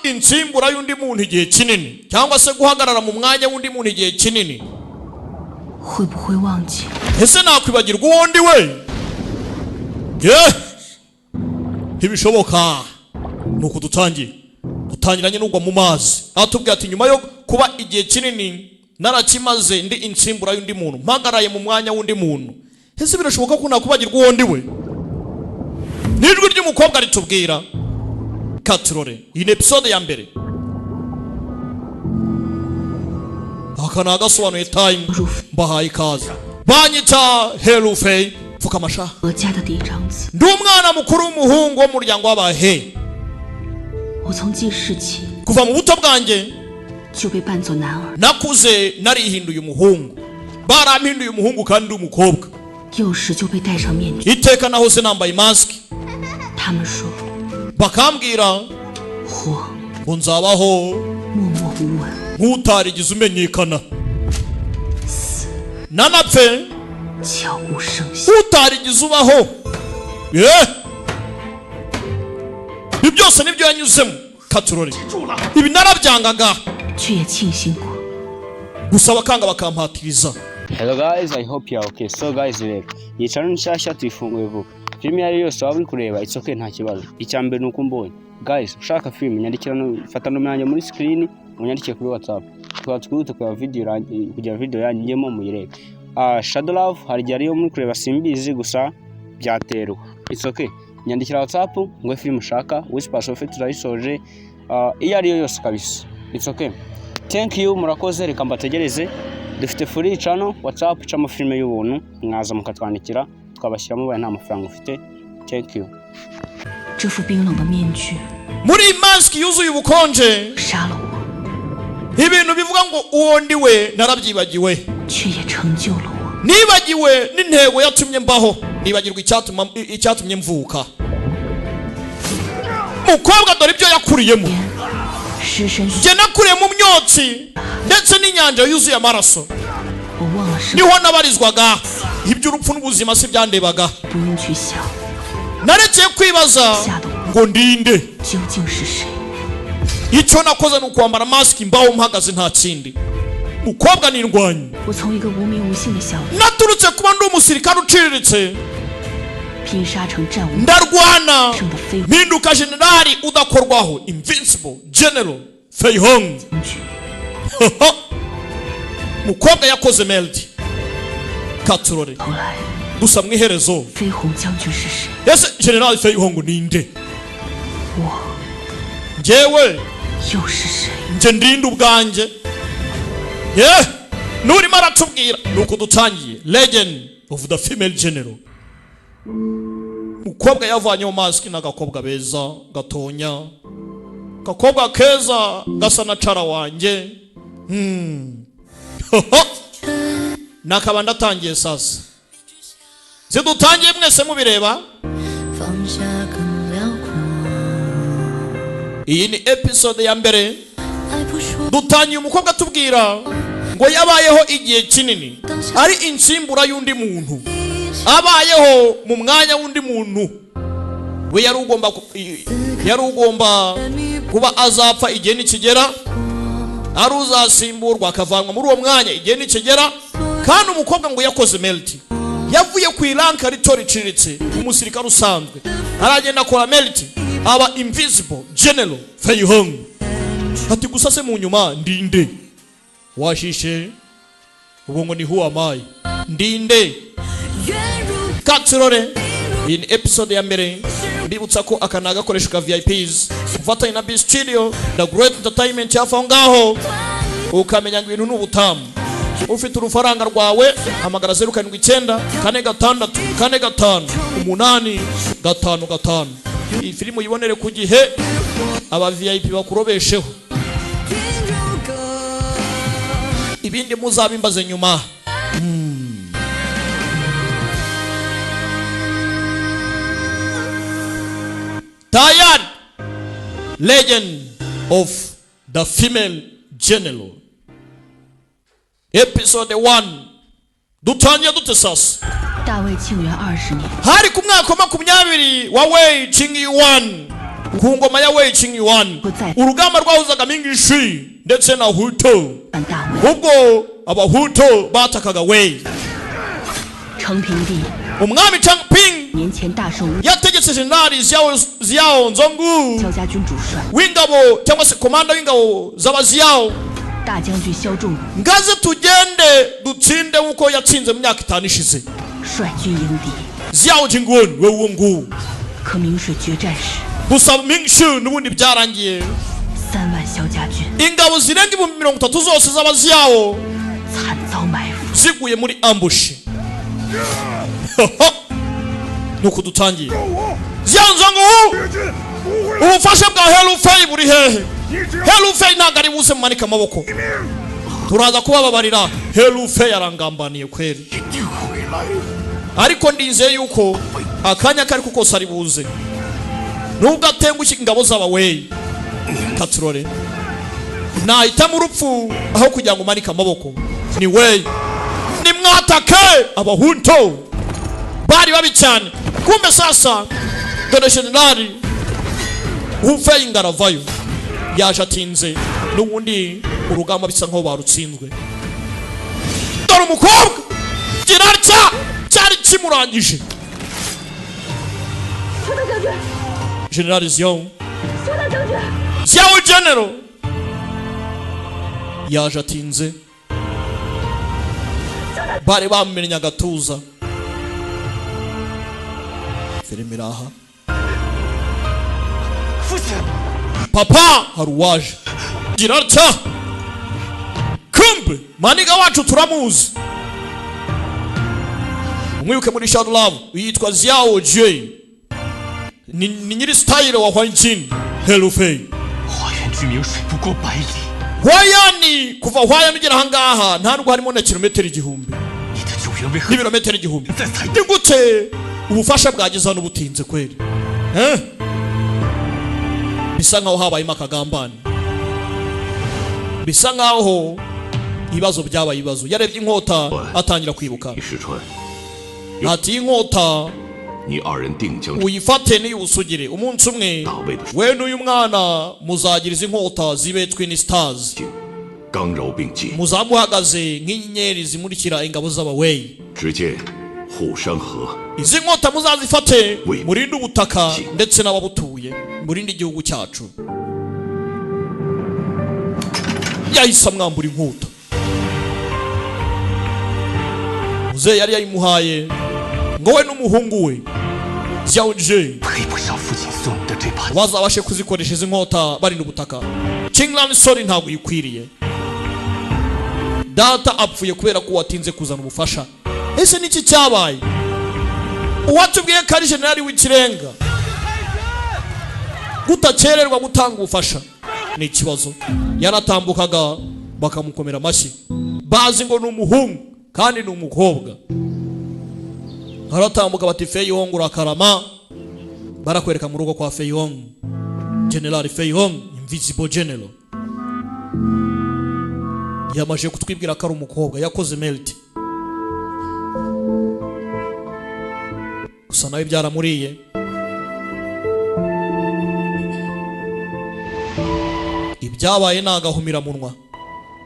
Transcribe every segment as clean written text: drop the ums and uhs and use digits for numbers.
Insimbura y'undi muntu igihe kinini, cyangwa se guhagarara mu mwanya w'undi muntu igihe kinini, 会不会忘记 ese nakwibagirwa uwo ndi we? Ye, ntibishoboka. Nuko dutangiye, dutangiranye n'ugwa mu mazi, atubwira ati: "Nyuma yo kuba igihe kinini narakimaze ndi insimbura y'undi muntu, mpagaraye mu mwanya w'undi muntu, ese birashoboka ko nakwibagirwa uwo ndi we?" N'ijwi ry'umukobwa ritubwira. Katurore, iyi ni episode ya mbere. Aka ni agasobanuye time. Mbahaye ikaze, banyita Herufey. Pfukamasha. 何家的嫡长子？ Ndi umwana mukuru w'umuhungu wo mu muryango w'abahe. 我从记事起 Kuva mu buto bwanjye 就被扮作男儿， nakuze narihinduye umuhungu, barampinduye umuhungu kandi ndi umukobwa. 幼时就被戴上面具。 Iteka nahoze nambaye masike. 他们说 Bakambwira 活 ngo nzabaho 默默无闻， nk'utarigeze umenyekana, nanapfe 悄无声息。 utarigeze ubaho. Ye, ibi byose nibyo yanyuzemo. Katurore, ibi narabyangaga, 却也庆幸过， gusa bakanga bakampatiriza. Hello guys, I hope you are okay. So guys rero, iyi channel nshyashya tuyifunguye vuba. Filime iyo ari yo yose waba uri kureba, it's okay, nta kibazo. Icya mbere ni uko umbonye. Guys, ushaka filime nyandikira no fata nomero yanjye muri screen, unyandikire kuri WhatsApp. Tukaba twihute kureba video kugira video yanjye njyemo muyirebe. Ah, Shadow Love hari igihe ariyo muri kureba, simbizi, gusa byaterwa. It's okay. Nyandikira WhatsApp ngo filime ushaka, Whispers of Fate turayisoje. Ah, iyo ari yo yose kabisa. It's okay. Thank you, murakoze, reka mbategereze. Dufite free channel WhatsApp icamo filime y'ubuntu, mwaza mukatwandikira tukabashyiramo ubaye nta mafaranga ufite. Thank you. 这副冰冷的面具 Muri iyi masiki yuzuye ubukonje, 杀了我， ibintu bivuga ngo uwo ndi we narabyibagiwe, 却也成就了我。 nibagiwe n'intego yatumye mbaho, nibagirwa icyatumye mvuka. Mukobwa, dore ibyo yakuriyemo. 尸身血， Njye nakuriye mu myotsi ndetse n'inyanja yuzuye amaraso. 我忘了生， Niho nabarizwaga, iby'urupfu n'ubuzima si byandebaga. 不用去想 Narekeye kwibaza ngo ndinde. 究竟是谁。 Icyo nakoze ni ukwambara masiki, mbaho mpagaze, nta kindi. Mukobwa nindwanye. 我从一个无名无姓的小子 Naturutse kuba ndi umusirikare uciriritse, 拼杀成战无 ndarwana, 胜的飞 mpinduka generali udakorwaho, invincible general Feihong. 将军。 Mukobwa yakoze meld. Katurore. 后来， Gusa mu iherezo, 飞鸿将军是谁？ ese general Feihong ninde? 我 Njyewe 又是谁？ nje ndinde ubwanjye? Ye, nurimo aratubwira nuko dutangiye Legend of the Female General. Mukobwa yavanyeho masiki n'agakobwa beza gatonya, gakobwa keza gasa na cara wanjye. Nakaba ndatangiye sasa, zidutangiye mwese mubireba. 放下更辽阔。 Iyi ni episode ya mbere. 爱不说 Dutangiye umukobwa atubwira ngo yabayeho igihe kinini ari insimbura y'undi muntu, abayeho mu mwanya w'undi muntu. We yari ugomba kuba azapfa igihe nikigera, ari uzasimburwa akavanwa muri uwo mwanya igihe nikigera. Kandi umukobwa ngo yakoze melt, yavuye ku i rank rito riciriritse, umusirikare usanzwe, aragenda akora melt, aba invisible general Feihong. Ati: "Gusa se mu nyuma ndinde?" Washishe ubwo ngo ni who am I, ndinde? Katurore, iyi ni episode ya mbere. Mbibutsa ko aka ni agakoresho ka VIPs ufatanye na B Studio, The Great Entertainment. Hafi aho ngaho ukamenya ngo ibintu ni ubutamu. Ufite urufaranga rwawe, hamagara 0794645855. Iyi filime uyibonere ku gihe, aba VIP bakurobesheho, ibindi muzabimbaze nyuma. Tayari, Legend of the Female General episode 1, dutangiye dute sasa? 大魏庆元20年， Hari ku mwaka wa 20 wa Wei Qing Yuan. Ku ngoma ya Wei Qingyuan, urugamba rwahuzaga Mingshi ndetse na Huto, 反大魏。 Ubwo abahuto batakaga Wei. 成平帝 Umwami Changping 年前大胜乌 yategetse Jenerali Xiao Nzongu 萧家军主帅 w'ingabo cyangwa se komanda w'ingabo z'abaziyao, 大将军萧仲儒 ngaze tugende dutsinde nk'uko yatsinze mu myaka 5 ishize. 率军迎敌， Xiao Jingun we uwo nguwo. 可明水决战时， Gusa Mingshu n'ubundi byarangiye 3万萧家军 ingabo zirenga 30,000 zose z'abaziyao 惨遭埋伏。 ziguye muri ambush. Nuko dutangiye. Xiao Nzongu, ubufasha bwa Helufei buri hehe? Helufei ntabwo ari buze, mumanike amaboko, turaza kubababarira. Helufei arangambaniye kweri, ariko ndizeye yuko akanya kari kose ari buze, nubwo atengushye ingabo z'abaweyi. Katurore, nahitamo urupfu aho kugira ngo umanike amaboko. Ni weyi nimwatake. Abahunto bari babi cyane. Kumbe sasa dore generali Ufeyi ngaravayo, yaje atinze n'ubundi, urugamba bisa nkaho barutsinzwe. Dore umukobwa kirarya cyari kimurangije. Generali Zion Xiao General yaje atinze, bari bamennye agatuza. Filime iraha. Papa, hari uwaje gira atya. Kumbe maniga wacu turamuzi, umwibuke muri Shadow Love, yitwa Xiao Jie, ni nyiri style wa Huanjin Helufei. 花园距明水不过百里， Hwayani, kuva Hwayani ugera ahangaha nta nubwo harimo na kilometero 1000 你的救援为何 n'ibirometero 1000. 在才 Ni gute ubufasha bwageze hano butinze kweri, eh? Bisa nkaho habayemo akagambane, bisa nkaho ibibazo byabaye ibibazo. Yarebye inkota atangira kwibuka. 李世川， Ati iyi nkota 你二人定将 uyifate niyusugire, umunsi umwe we n'uyu mwana muzagira izi nkota zibe twin stars, 刚柔并济， muzamuhagaze nk'inyenyeri zimurikira ingabo z'abaweyi. 只见虎山河 Izi nkota muzazifate murinde ubutaka ndetse n'ababutuye, murinde igihugu cyacu. Yahise amwambura inkota muzehe yari yayimuhaye ngo we n'umuhungu we Xiao Jie 配不上父亲送你的这把 bazabashe kuzikoresha izi nkota barinda ubutaka. Kingland Sori ntabwo uyikwiriye, data apfuye kubera ko watinze kuzana ubufasha. Ese niki cyabaye? Uwatubwiye ko ari generali w'ikirenga gutakererwa gutanga ubufasha ni ikibazo. Yaratambukaga bakamukomera amashyi, bazi ngo ni umuhungu kandi ni umukobwa. Aratambuka bati Fei Hong urakarama. Barakwereka mu rugo kwa Fei Hong, General Fei Hong, Invisible General, yamaze kutwibwira ko ari umukobwa, yakoze melt. Gusa nawe byaramuriye. Ibyabaye ni agahumiramunwa.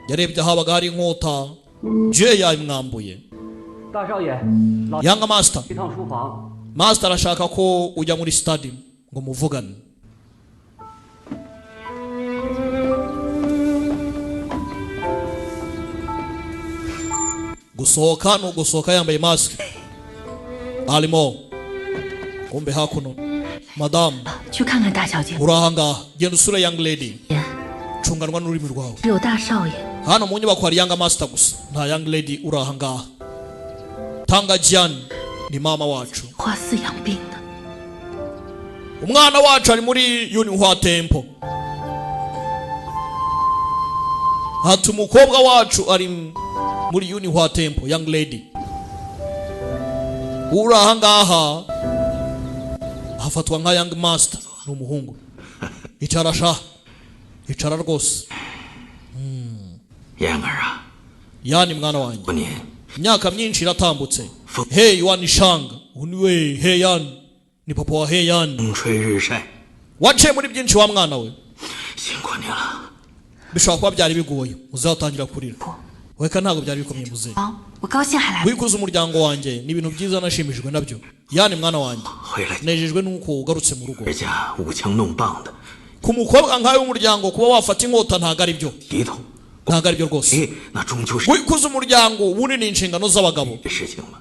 Yarebye ahabaga hari inkota, Jay yayimwambuye. 大少爷，老 Young Master, 一趟书房， Master arashaka ko ujya muri stadium ngo muvugane. Gusohoka ni ugusohoka yambaye mask arimo. Kumbe hakuno madamu, 去看看大小姐。 uri ahangaha, genda usure young lady, cunganwa n'ururimi rwawe. 只有大少爷， Hano mu nyubako hari young master gusa, nta young lady uri ahangaha. Tanga Jian ni mama wacu. 花饲养病的， Umwana wacu ari muri Yunhua Temple. Ati umukobwa wacu ari muri Yunhua Temple, young lady uri ahangaha hafatwa nka young master ni umuhungu. Icara sha, icara rwose. 燕儿啊， Yani mwana wanjye, 过年 imyaka myinshi iratambutse. Hey Wan Shang, uniwe Hey Yan ni papa wa Hey Yan. 风吹日晒， Waciye muri byinshi, wa mwana we. 辛苦你了。 Bishobora kuba byari bigoye. Muzehe atangira kurira. Weka, ntabwo byari bikomeye, muzehe. 啊，我高兴还来不及。 Wikuza umuryango wanjye, ni ibintu byiza, nashimishijwe nabyo. Yani mwana wanjye, 回来， nejejwe nuko ugarutse mu rugo. 人家舞枪弄棒的， Ku mukobwa nkawe w'umuryango, kuba wafata inkota ntabwo ari byo. 提头， Ntabwo ari byo rwose. 哎，那终究是 Wikuza umuryango, ubundi ni inshingano z'abagabo. 事情嘛。